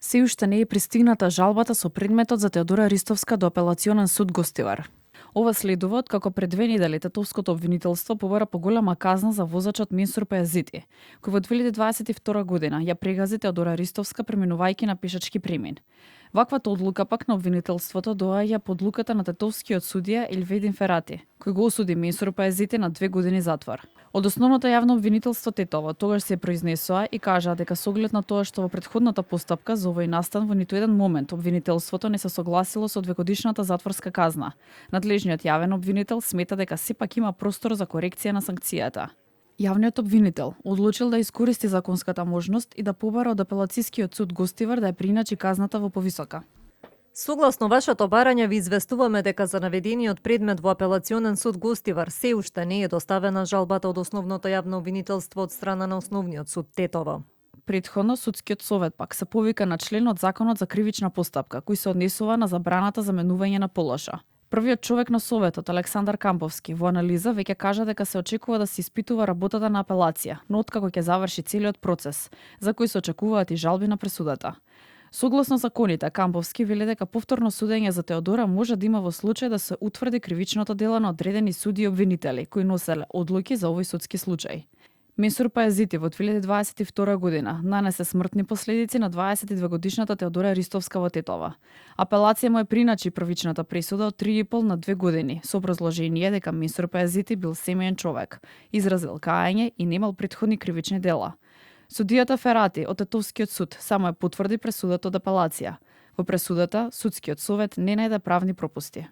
Се уште не е пристигната жалбата со предметот за Теодора Ристовска до Апелационен суд Гостивар. Ова следува од како пред 2 недели тетовското обвинителство побара поголема казна за возачот Менсур Пајазити, кој во 2022 година ја прегази Теодора Ристовска преминувајќи на пешачки премин. Ваквата одлука пак на обвинителството доаѓа по одлуката на тетовскиот судија Елведин Ферати, кој го осуди Менсур Пајазити на 2 години затвор. Од основното јавно обвинителство Тетово тогаш се произнесоа и кажаа дека со оглед на тоа што во претходната постапка за овој настан во ниту еден момент обвинителството не се согласило со 2-годишната затворска казна. Надлежниот јавен обвинител смета дека сепак има простор за корекција на санкцијата. Јавниот обвинител одлучил да искористи законската можност и да побара од Апелацискиот суд Гостивар да ја прииначи казната во повисока. Согласно вашето барање ви известуваме дека за наведениот предмет во Апелационен суд Гостивар се уште не е доставена жалбата од основното јавно обвинителство од страна на основниот суд Тетово. Предходно судскиот совет пак се повика на член од Законот за кривична постапка, кој се однесува на забраната за менување на полоша. Првиот човек на советот, Александар Камповски, во анализа веќе кажа дека се очекува да се испитува работата на апелација, но откако ќе заврши целиот процес, за кој се очекуваат и жалби на пресудата. Согласно законите, Камповски вели дека повторно судење за Теодора може да има во случај да се утврди кривичното дело на одредени суди и обвинители кои носеле одлуки за овој судски случај. Менсур Пајазити во 2022 година нанесе смртни последици на 22-годишната Теодора Ристовска во Тетова. Апелација му е приначи првичната пресуда од 3,5 на 2 години со образложение дека Менсур Пајазити бил семеен човек, изразил каење и немал претходни кривични дела. Судијата Ферати од Тетовскиот суд само е потврди пресудата од апелација. Во пресудата, судскиот совет не најде правни пропусти.